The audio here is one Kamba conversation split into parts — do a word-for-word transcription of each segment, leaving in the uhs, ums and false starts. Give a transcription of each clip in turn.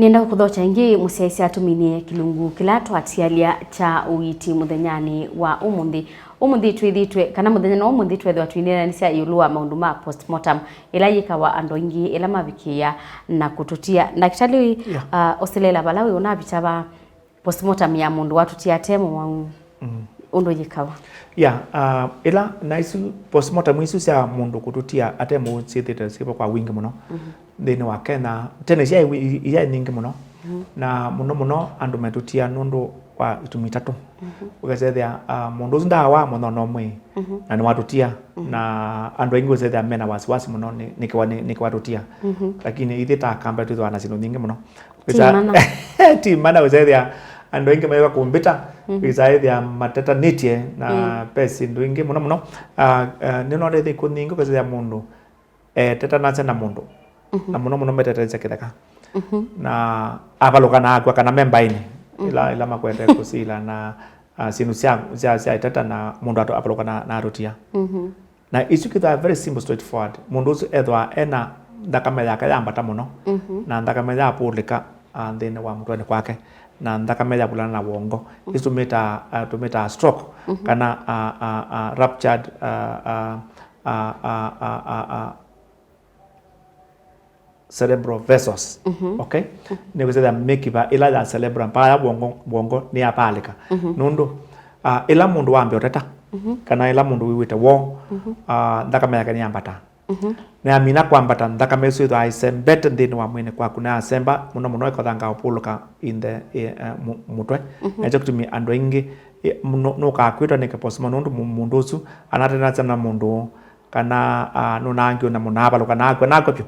Nĩenda kũkũthokya ĩngĩ mũsyaĩĩsya atũminĩe kĩlungu kĩla twatialya kya ũiiti mũthenyanĩ wa ũmũnthĩ. Ũmũnthĩ twĩthĩtwe, kana mũthenya no ũmũnthĩ twethĩwa twĩneenanĩsya ĩũlũ wa maũndũ ma postmortem, ĩla yĩkawa andũ aingĩ ĩla mavikĩĩa na kũtũtia. Ndakĩtalĩ, yeah, uh, Oselela, vala wĩ ũnavitava postmortem ya mũndũ watũtia ate mũwau, mm, ũndũ yĩkawa? Yeah, uh, ĩla na isu postmortem isu sya mũndũ kũtũtia ate mũwau syĩthĩte syĩvo kwa wingĩ mũno, mhm, nthĩnĩ wa Kenya. Tene syaĩ wi-, syaĩ nyingĩ mũno, mhm, na mũno mũno andũ metũtia nũndũ wa itumi itatũ. Mhm. Ũkasethĩa, uh, mũndũ ũsu ndaawa mũthenya ũmwe, mhm, na nĩwatũtia, mhm, na andũ aingĩ ũsethĩa mena wasiwasi mũno nĩ, nĩkĩwa, nĩ, nĩkĩwatũtia. Mhm. Lakini ithyĩ ta Akamba twĩthĩwa na syĩndũ nyingĩ mũno. Ti mana. Ti mana, wĩsaĩthĩa andũ aingĩ maĩva kũmbĩta, mhm, wĩsaĩthĩa matetanĩtye na, mm, ve syĩndũ ingĩ mũno mũno. Ah, ah, nĩnonete ikuũ nyingĩ, ũkasĩthĩa mũndũ etetanasya na mũndũ, mhm, na mũno mũno metetanĩsya kĩtheka. Mhm. Na avalũka na akw'a kana me mbaĩnĩ, mhm, ila, ila makwete kũsila na, ah, syĩndũ sya, sya, sya ĩteta na mũndũ atu-, avalũka na, na atũtia. Mhm. Na isu kĩthwa very simple, straightforward. Mũndũ ũsu ethwa ena nthakame yake yambata mũno, mhm, na nthakame yapũlĩka, ah, nthĩnĩ wa mũtwenĩ kwake, na nthakame yavulana na wongo. Mhm. Isu tũmĩtaa, ah, tũmĩtaa stroke, mhm, kana, ah, ah, ah, ruptured, ah, ah, cerebral vessels. Mhm. Okay? Mhm. Nĩ kũsethya mĩkiva ĩla ya cerebral, mbaa ya wongo, wongo nĩyapaalĩka. Mhm. Nũndũ, ah, ĩla mũndũ wambĩa ũteta, mhm, kana ĩla mũndũ wĩw'ĩte woo, mhm, ah, nthakame yake nĩyambataa. Mhm. Nĩyamina kwambata, nthakame ĩsu ĩthwaa ĩsembete nthĩnĩ wa mwĩĩnĩ kwaku, na yasemba mũno mũno ĩkothanga ũpũlũka in the, eh, eh, mu-, mũtwe. Mhm. Na nĩkyo kĩtumi andũ aingĩ, eh, nũ-, nũkakwĩtwa nĩ kĩposima nũndũ mu-, mũndũ ũsu anatenasya na mũndũ kana, ah, nũnaangiwe na mũnaavalũka na akw'a, na akw'a vyũ.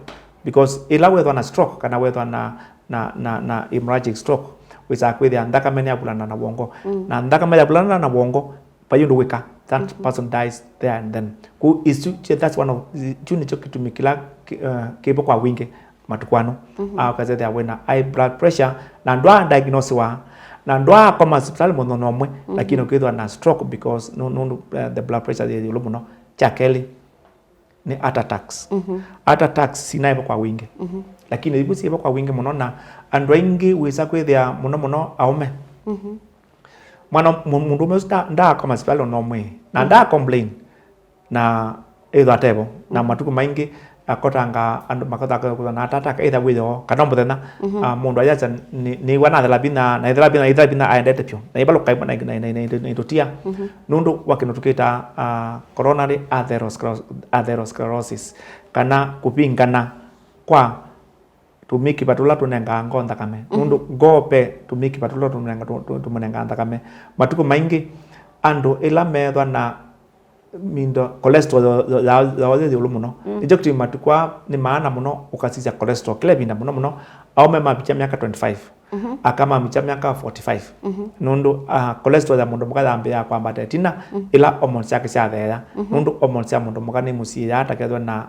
Because ĩla wethwa na stroke, kana wethwa na, na, na, na hemorrhagic stroke, wĩsaa kwĩthĩa nthakame nĩyavulana na wongo. Mm. Na nthakame yavulana na wongo, vai ũndũ wĩka, that, mhm, person dies there and then. Kũu isu, that's one of, kyu nĩkyo kĩtumi kĩla kĩ-, eh, kĩvo kwa wingĩ matukũ ano. Mhm. Ah, ũkasethĩa wĩna high blood pressure, na ndwaa diagnosiwa, na ndwaa koma sipitalĩ mũthenya ũmwe, mhm, lakini ũkĩthwa na stroke because nũ-, nũndũ, eh, the blood pressure yĩ ĩũlũ mũno. Kya kelĩ, nĩ heart attacks. Mhm. Heart attacks sinaĩvo kwa wingĩ. Mhm. Lakini ivu syĩvo kwa wingĩ mũno, na andũ aingĩ wĩsa kwĩthĩa mũno mũno aũme. Mhm. Mwana, mũ-, mũndũũme ũsu nda-, ndaakoma sipitalĩ ona ũmwe. Na, mhm, ndaa complain. Na ĩthwa tevo. Na, mhm, matukũ maingĩ akotanga andũ makotanga kwĩthwa na heart attack, either wĩoo kana mũthenya. Mhm. Ah, mũndũ ayasya nĩ, nĩw'a nathela vinya, na ĩthela vinya, ĩthela vinya aendete vyũ. Na ĩvalũka na, na, na, na, na itũtia. Mhm. Nũndũ wa kĩndũ tũkĩtaa, ah, coronary atheroskleros-, atherosclerosis, kana kũvingana kwa tũmĩkiva tũla tũnengaa ngoo nthakame. Mhm. Nũndũ ngoo ve tũmĩkiva tũla tũnenga-, tũ-, tũ-, tũmĩnengaa nthakame. Matukũ maingĩ andũ ĩla meethwa na mindo, cholesterol yo-, yo-, yao, yao yĩ ĩũlũ mũno. Mm. Nĩkyo kĩtumi matukũ aa nĩ maana mũno ũkasisya cholesterol kĩla ĩvinda, mũno mũno aũme mavikya myaka twenty-five, mhm, aka mavikya myaka forty-five. Mhm. Nũndũ, ah, cholesterol ya mũndũ mũka yambĩĩa kwambata ĩtina, mhm, ĩla hormones syake syatheea. Mhm. Nũndũ hormones sya mũndũ mũka nĩimũsiĩĩaa ndakethwe na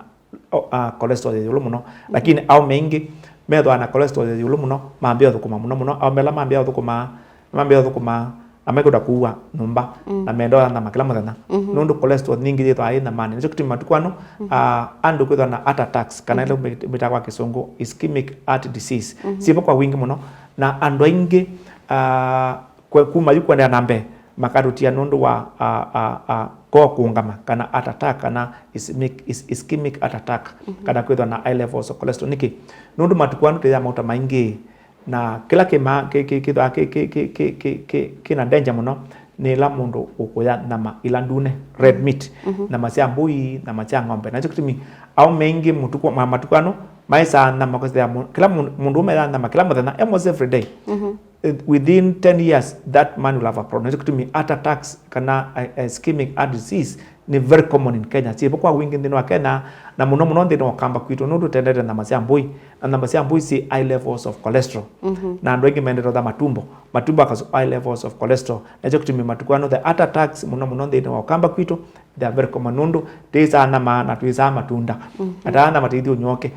o-, a, cholesterol yĩ ĩũlũ mũno. Mhm. Lakini aũme aingĩ methĩawa na cholesterol yĩ ĩũlũ mũno, mambĩĩa ũthũkũma mũno mũno. Aũme ala mambĩĩa ũthũkũma, mambĩĩa ũthũkũma, na mekwenda kũua nyũmba, mm, na menda ũya nthama kĩla mũthenya. Mhm. Nũndũ cholesterol nyingĩ yĩthĩawa yĩ nthamanĩ. Nĩkyo kĩtumi matukũ ano, mhm, a, andũ kwĩthĩwa na heart attacks, kana, mhm, ĩla mĩtawa kwa Kĩsũngũ ischemic heart disease, mhm, syĩvo kwa wingĩ mũno. Na andũ aingĩ, a, kwe-, kuma yu kũendeea na mbee, makatũtia nũndũ wa, a, a, a, ngoo kũũngama, kana heart attack, kana ischemic, is-, ischemic heart attack, mhm, kana kwĩthwa na high levels of cholesterol. Nĩkĩ? Nũndũ matukũ aa tũtĩaa mauta maingĩ, na kĩla kĩma-, kĩ-, kĩ-, kĩthwa kĩ-, kĩ-, kĩna danger mũno nĩ ĩla mũndũ ũkũya nyama ila ndune, red meat, mhm, nyama sya mbũi, nyama sya ng'ombe. Nakyo kĩtumi aũme aingĩ mũtukũ, ma-, matukũ ano maĩsaa nyama, kwĩsĩĩa mũ-, kĩla mũ-, mũndũũme yaa nyama kĩla mũthenya, almost every day. Mhm. Eh, within ten years, that man will have a problem. Nĩkyo kĩtumi heart attacks kana, eh, eh, ischemic heart disease nĩ very common in Kenya. Syĩvo kwa wingĩ nthĩnĩ wa Kenya, na mũno mũno nthĩnĩ wa Ũkamba kwitũ, nũndũ tũtendete nyama sya mbũi, na nyama sya mbũi syĩ high levels of cholesterol. Mhm. Na andũ aingĩ mendete kũtha matumbo. Matumbo akasu high levels of cholesterol. Nĩkyo kĩtumi matukũ ano the heart attacks mũno mũno nthĩnĩ wa Ũkamba kwitũ, they are very common nũndũ tũisaa nyama na tũisaa matunda. Mhm. Ataa nyama tũithi ũnyooke.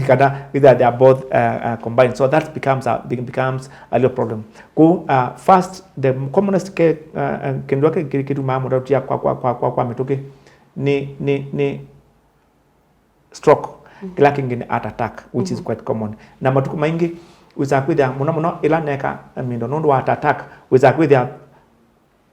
Kana either they are both, uh, uh, combined. So that becomes a, be-, becomes a real problem. Kũ, uh, first, the commonest ke-, uh, uh, kĩndũ kĩ-, kĩ-, kĩtumaa mũndũ atũtia kwa, kwa, kwa, kwa, kwa mĩtũkĩ nĩ, nĩ, nĩ stroke. Mhm. Kĩla kĩngĩ nĩ heart attack, which is, mhm, quite common. Na matukũ maingĩ, wĩsaa kwĩthĩa mũno mũno ĩla neka mindo nũndũ wa heart attack, wĩsaa kwĩthĩa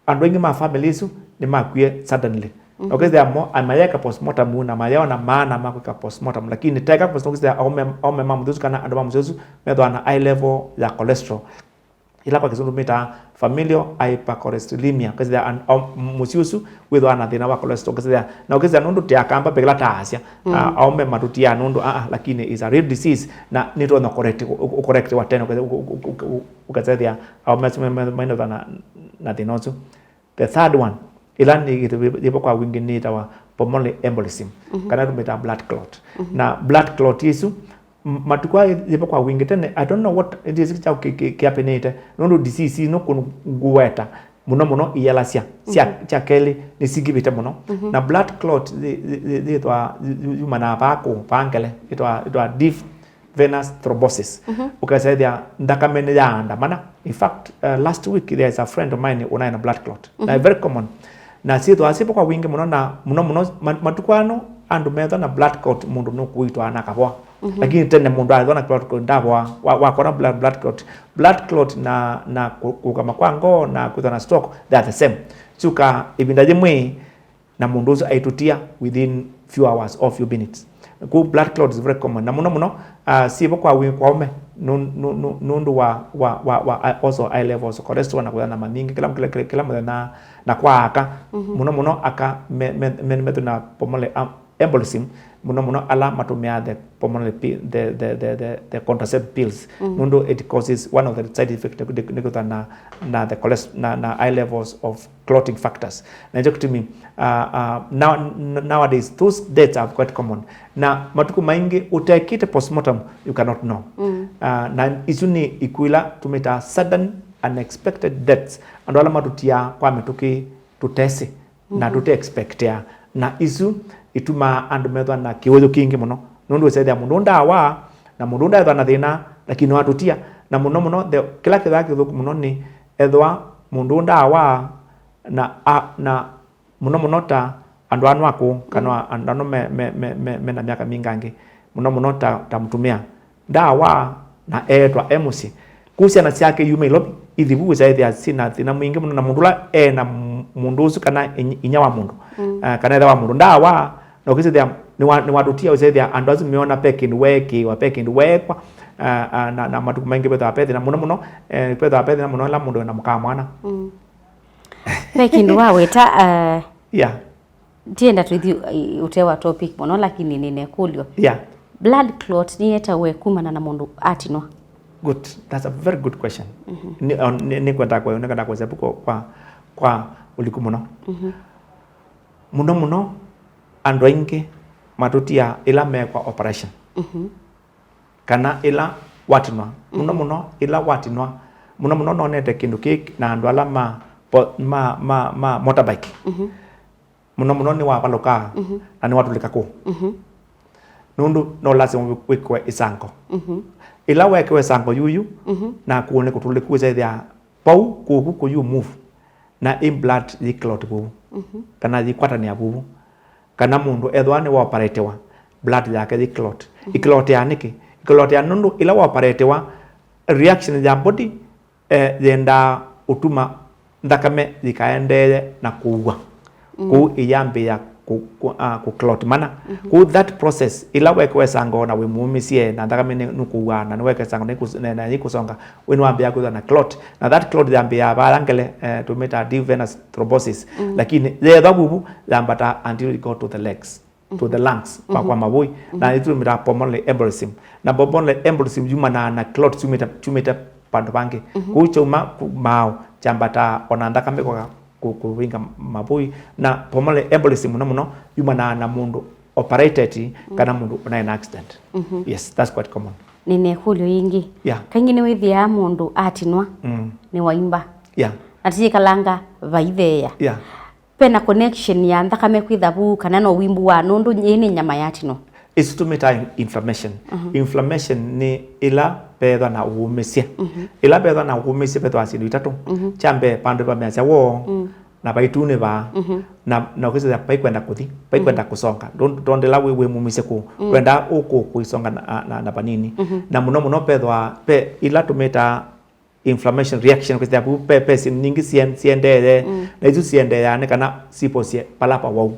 andũ aingĩ ma family isu nĩmakwie suddenly. Na ũkethĩa mo, mayeka postmortem na mayona maana ma kwĩka postmortem, lakini teka postmortem, ũkethĩa aũme, aũme ma mũsyĩ ũsu kana andũ ma mũsyĩ ũsu methĩwa na high level ya cholesterol, ĩla kwa Kĩsũngũ tũmĩtaa familial hypercholesterolemia, ũkethĩa an-, au-, mũsyĩ ũsu wĩthĩwa na thĩna wa cholesterol, ũkethĩa, na ũkethĩa nũndũ ti Akamba pekĩla taasya, mm, a-, aũme matũtiaa nũndũ, aa, lakini is a real disease, na nĩtũtonya correct, ũ-, ũ-, correct wa tene, ũkethĩa, ũ-, ũ-, ũ-, ũ-, ũkethĩa aũme asu me-, me-, mainathwa na, na thĩna ũsu. The third one, ĩla nĩ yĩvo kwa wingĩ nĩtawa pulmonary embolism, mhm, kana tũmĩtaa blood clot. Mhm. Na blood clot isu, m-, matukũ aa yĩvo kwa wingĩ tene, I don't know what it is kyaũ kĩ-, kĩ-, kĩapĩnĩte, nũndũ disease ĩno kũngweta mũno mũno iela sya, sya, mhm, sya kelĩ nĩsingĩvĩte mũno. Mhm. Na blood clot yĩ-, yĩ-, yĩ-, yĩthwa yu-, yu-, yumanaa vaa kũ, vaa ngele, yĩtwa, yĩtwa deep venous thrombosis. Mhm. Ũkasethĩa nthakame nĩyaandamana. In fact, uh, last week there is a friend of mine ũnaĩ na blood clot. Na, mhm, very common. Na syĩthwa syĩvo kwa wingĩ mũno, na mũno mũno ma-, matukũ ano andũ methwa na blood clot mũndũ nũkũitwa na akavoa. Mhm. Lakini tene mũndũ aethwa na blood clot ndavoa, wa-, wakona blood, blood clot. Blood clot na, na kũ-, kũkama kwa ngoo na kwĩthwa na stroke, they are the same. Syũka ĩvinda yĩmwe na mũndũ ũsu aitũtia within few hours or few minutes. Kwoou blood clot is very common. Na mũno mũno, ah, syĩvo kwa wingĩ kwa aũme, nũ-, nũ-, nũ-, nũndũ wa, wa, wa, wa, ah, also high levels of cholesterol na kũya nyama nyingĩ, kĩla, kĩla, kĩla, kĩla mũthenya, na kwa aka, mhm, mũno mũno aka me, me, me, methĩwa na pulmonary, um, embolism, mũno mũno ala matũmĩaa the pulmonary pi-, the, the, the, the, the contraceptive pills. Mhm. Nũndũ it causes one of the side effects nĩ, nĩ, nĩ kwĩthwa na, na the cholest-, na, na high levels of clotting factors. Na nĩkyo kĩtumi, uh, uh, now, n-, nowadays, those deaths are quite common. Na matukũ maingĩ, ũtekĩte postmortem, you cannot know. Mm. Uh, na isu nĩ ikuũ ila tũmĩtaa sudden, unexpected deaths. Andũ ala matũtiaa kwa mĩtũkĩ tũtesĩ, na, mhm, tũte expectea. Na isu itumaa andũ methwa na kĩũyũ kĩingĩ mũno. Nũndũ ũsethĩa mũndũ ũũ ndawaa, na mũndũ ũũ ndaethwa na thĩna, lakini no atũtia. Na mũno mũno, the, kĩla kĩthaa kĩthũku mũno nĩ ethwa mũndũ ũũ ndawaa, na, a, na mũno mũno ta andũ aa nĩ akũũ, kana, mm, andũ aa me, me, me, me, me na myaka mingangĩ, mũno mũno ta, ta mũtumĩa, ndawaa na eetwa e mũsyĩ. Kũu syana syake iuma Ilovi, ithi vu, ũsyaĩthĩa syĩ na thĩna mwingĩ mũno, na mũndũ ũla e na m-, mũndũ ũsu kana iny-, inya wa mũndũ, mm, ah, kana ĩthe wa mũndũ ndawaa, na ũkĩsĩthĩa nĩwa-, nĩwatũtia, ũsyaĩthĩa andũ asu meona ve kĩndũ weekĩĩwa, ve kĩndũ weekwa, ah, ah, na, na matukũ maingĩ vethĩwa ve thĩna mũno mũno, eh, vethĩwa ve thĩna mũno ĩla mũndũ e na mũka mwana. Mm. Ve kĩndũ waweta, uh, yeah. Ndienda tũithi, uh, ũtee wa topic mũno, lakini nĩna ĩkũlyo. Yeah. Blood clot nĩyĩetawa kumana na mũndũ atinwa? Good. That's a very good question. Mhm. Nĩ, uh, nĩ, nĩkwenda kwe-, nĩkwenda kwĩsya kwa, kwa, kwa ũliku mũno. Mhm. Mũno mũno, andũ aingĩ matũtia ĩla mekwa operation. Mhm. Kana ĩla watinwa. Mũno, mhm, mũno ĩla watinwa. Mũno mũno nonete kĩndũ kĩĩ na andũ ala ma, po-, ma, ma, ma motorbike. Mhm. Mũno mũno nĩwavalũkaa, mhm, na nĩwatũlĩka kũũ. Mhm. Nũndũ no lasima wĩ-, wĩkĩwe ĩsango. Mhm. Ĩla weekĩwa ĩsango yuyu, mhm, na kũũ nĩ kũtũlĩku, wĩsethĩa vau kũũ vu kũyu move, na ĩ blood yĩ clot vuvu, mhm, kana yĩkwatanĩa vuvu, kana mũndũ ethĩwa nĩwaoparetĩwa, blood yake yĩ clot. Mhm. Ĩclotea nĩkĩ? Ĩclotea nũndũ ĩla waoparetĩwa, reaction ya body, eh, yendaa ũtuma nthakame yĩkaendeeye na kũua. Mm. Kũu ĩyambĩĩa kũ-, kũ-, ah, kũ clot mana. Mhm. Kũu that process, ĩla wekewesanga ona wĩ mũũmĩsye na nthakame nĩ, nũkũua, na nĩwekesanga nĩkũs-, na, na nĩkũsonga, we nĩwambĩĩa kwĩthwa na clot. Na that clot yambĩĩa vaya ngele, eh, tũmĩtaa deep venous thrombosis. Mm. Lakini yeethwa vuvu, yambataa until it go to the legs, to the lungs, kwa, mhm, kwa mavũi. Na, mhm, nĩtũmĩtaa pulmonary embolism. Na pulmonary embolism yumanaa na clot syumĩte, syumĩte vandũ vangĩ. Mhm. Kũu kyauma ku-, maaũ, kyambataa ona nthakame kũka kũ-, kũvinga mavũi. Na pulmonary embolism mũno mũno yumanaa na mũndũ operated, mm, kana mũndũ ũnaĩ na accident. Mhm. Yes, that's quite common. Nĩna ĩkũlyo yĩngĩ. Yeah. Kaingĩ nĩwĩthĩaa mũndũ atinwa, mm, nĩwaimba. Yeah. Na tĩyĩkalanga vaitheea. Yeah. Ve na connection ya nthakame kwĩtha vu, kana no wimbu wa, nũndũ ĩĩ nĩ nyama yatinwa? Ĩsu tũmĩtaa in-, inflammation. Mhm. Inflammation nĩ ĩla vethwa na ũũmĩsye. Mhm. Ĩla vethwa na ũũmĩsye vethwa syĩndũ itatũ. Mhm. Kya mbee, vandũ vameasya woo, mm, na vaitunĩvaa, na, na ũkĩsĩthya vaikwenda kũthi, vaikwenda kũsonga. Ndũ-, ndondela wĩ, wĩ mumisye kũu. Kwenda ũkũ-, kũisonga na, na, na vanini. Na mũno mũno pethwa, pe ila tũmĩtaa inflammation reaction, kwĩsĩthya vu pe, pe syĩndũ nyingĩ sien-, siendeee, na isu siendeeaa nĩ kana siposye pala pawau.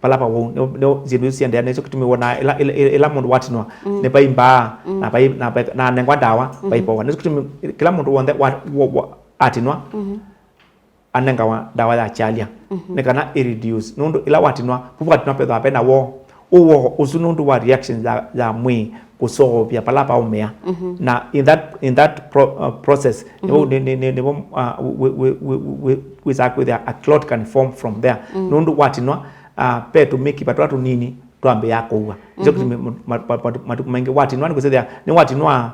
Pala pawau, nĩ, nĩ syĩndũ isu siendeeaa, nĩsyo kĩtumi wonaa ĩla, ĩla, ĩla, ĩla mũndũ watinwa, nĩvaimbaa, na vai-, na vai-, na anengwa ndawa, vaipowa. Nĩsyo kĩtumi kĩla mũndũ w'onthe wa, wa, wa, atinwa, anengawa ndawa ya chalya, nĩ kana ĩ reduce. Nũndũ ĩla watinwa, vu watinwa pethwa vena woo. Ũwoo ũsu nũndũ wa reaction ya, ya mwĩĩ kũseũvya pala paũmĩa. Na in that, in that pro-, uh, process, nĩvo, nĩ, nĩ, nĩ, nĩvo, uh, wĩ, wĩ, wĩsaa kwĩthĩa a clot can form from there. Nũndũ watinwa, uh, ve tũmĩkiva tũla tũnini twambĩĩa kũua. Nĩkyo kĩtumi ma-, ma-, ma-, matukũ maingĩ watinwa nĩ kũsĩthĩa, nĩ watinwa,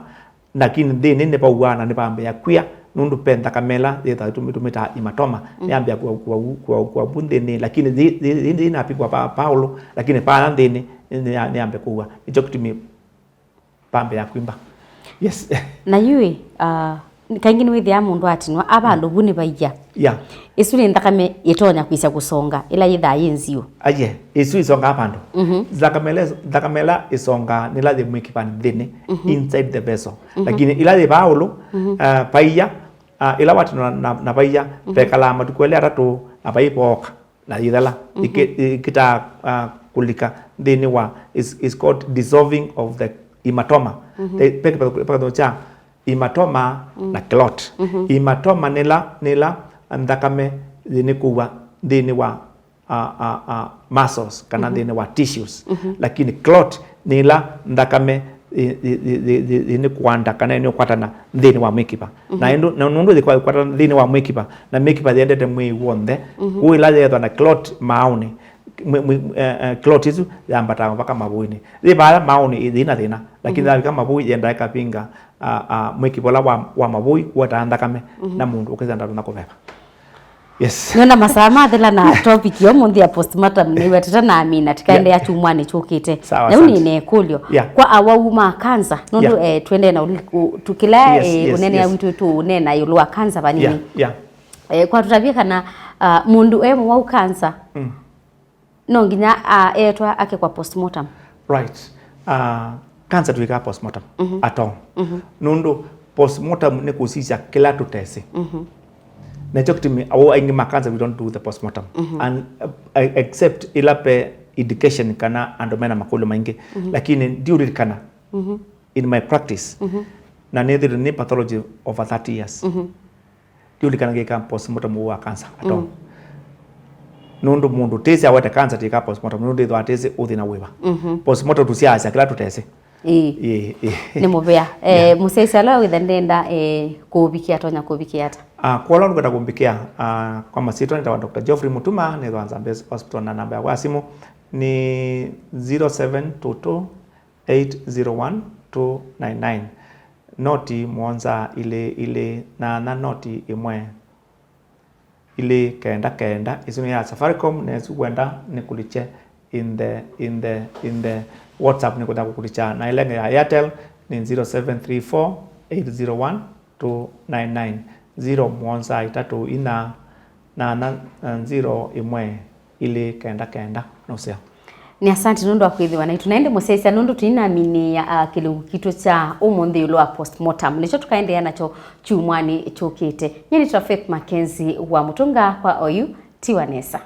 lakini nthĩnĩ nĩvauaa na nĩvambĩĩa kwia, nũndũ ve nthakame ĩla yĩthaa tũmĩtaa hematoma, nĩyambĩĩa kũwa, kũwa, kũwa, kũwa vu nthĩnĩ, lakini yĩ, yĩ, yĩ, yĩnapikwa pa, paũlũ, lakini vaa nthĩnĩ nĩ, nĩ, nĩyambe kũua. Nĩkyo kĩtumi vambĩĩa kwimba. Yes. Na yu ĩ, ah, kaingĩ nĩwĩthĩaa mũndũ atinwa, a vandũ vu nĩvaia. Yeah. Ĩsu nĩ nthakame ĩtonya kwĩsya kũsonga, ĩla yĩthaa yĩ nziũ. Aye, ĩsu ĩsongaa vandũ. Nthakame ĩla, nthakame ĩla ĩsongaa nĩ ĩla yĩ mwĩkivanĩ nthĩnĩ, inside the vessel. Lakini ĩla yĩ vaa ũlũ, ah, vaia, ah, ĩla watinwa na, na vaia, vekalaa matukũ elĩ atatũ, na vaivooka, na yĩthela. Ĩkĩ-, ĩkĩtaa, ah, kũlika nthĩnĩ wa, is, is called dissolving of the hematoma. The, pe, pe, pe, kya hematoma na clot. Hematoma nĩla, nĩla nthakame yĩnĩkũwa nthĩnĩ wa, a, a, a, muscles kana nthĩnĩ wa tissues. Lakini clot nĩla nthakame yĩ, yĩ, yĩnĩkũanda kana yĩnĩũkwatana nthĩnĩ wa mwĩkiva. Na ĩndũ, na nũndũ yĩkwatana nthĩnĩ wa mwĩkiva, na mĩkiva yĩendete mwĩĩ w'onthe, kũu ĩla yeethwa na clot maaũnĩ, mwi-, mwi-, eh, eh, clot ĩsu yambataa mpaka mavũinĩ. Yĩ vaya maaũnĩ yĩna thĩna, lakini yavika mavũi yendaa ĩkavinga, ah, ah, mwĩkiva ũla wa, wa mavũi ũetaa nthakame, na mũndũ ũkĩsya ndatonya kũveva. Yes. Nĩona masaa mathela na topic yo mũnthĩ ya postmortem nĩwetete na amina, tikaendeea kyumwanĩ kyũkĩte. Sawa, na yu asante. Nĩna ĩkũlyo. Yeah. Kwa awau ma cancer, nũndũ, eh, tuendee na ũli-, ũ-, tukĩla, eh, ũneenea witũ tũũneena ĩũlũ wa cancer vanini. Yeah, yeah. Eh, kwa tũtavye kana, ah, mũndũ e mũwau cancer, no nginya, ah, eetwa akekwa postmortem. Right. Ah, cancer tũikaa postmortem at all. Nũndũ postmortem nĩ kũsisya kĩla tũtesĩ. Nakyo kĩtumi awau aingĩ ma cancer, we don't do the postmortem. And, uh, except ĩla ve indication kana andũ mena makũlyo maingĩ. Lakini ndiũlilikana in my practice, na nĩthĩte nĩ pathology over thirty years. Ndiũlilikana ngĩka postmortem wa cancer at all. Nũndũ mũndũ tĩsĩ awete cancer tĩka postmortem, nũndũ ĩthwa tĩsĩ ũthĩna wĩva. Postmortem tũsyaasya kĩla tũtesĩ. Ĩĩ. Ĩĩ, ĩĩ. Nĩ mũvea. Eh, mũsyaĩĩsya ũla wĩthe ndenda, eh, kũũvikĩa, atonya kũũvikĩa ata? Ah, kwa ũla ũkwenda kũmbikĩa, ah, kwa masyĩtwa nĩtawa Doctor Geoffrey Mutuma, nĩthwa Nzambes Hospital, na namba yakwa ya simũ nĩ zero seven two two eight zero one two nine nine. Noti mũonza ilĩ ilĩ nyanya noti ĩmwe ilĩ kenda kenda. Ĩsu nĩ ya Safaricom, na ĩsu wenda nĩkũlikye in the, in the, in the WhatsApp, nĩkwenda kũkũlikya. Na ĩla ĩngĩ ya Airtel nĩ zero seven three four eight zero one two nine nine, zero mũonza itatũ inya nyanya zero ĩmwe ilĩ kenda kenda. Nũseo. Nĩ asante nũndũ wa kwĩthĩwa naitũ. Na ĩndĩ mũsyaĩĩsya, nũndũ tũinaminĩĩa, ah, kĩlungu kitũ kya ũmũnthĩ ĩũlũ wa postmortem, nĩkyo tũkaendeea nakyo kyumwanĩ kyũkĩte. Nyie nĩtwa Faith Mackenzie wa Mũtũnga kwa oyu, tiwa nesa.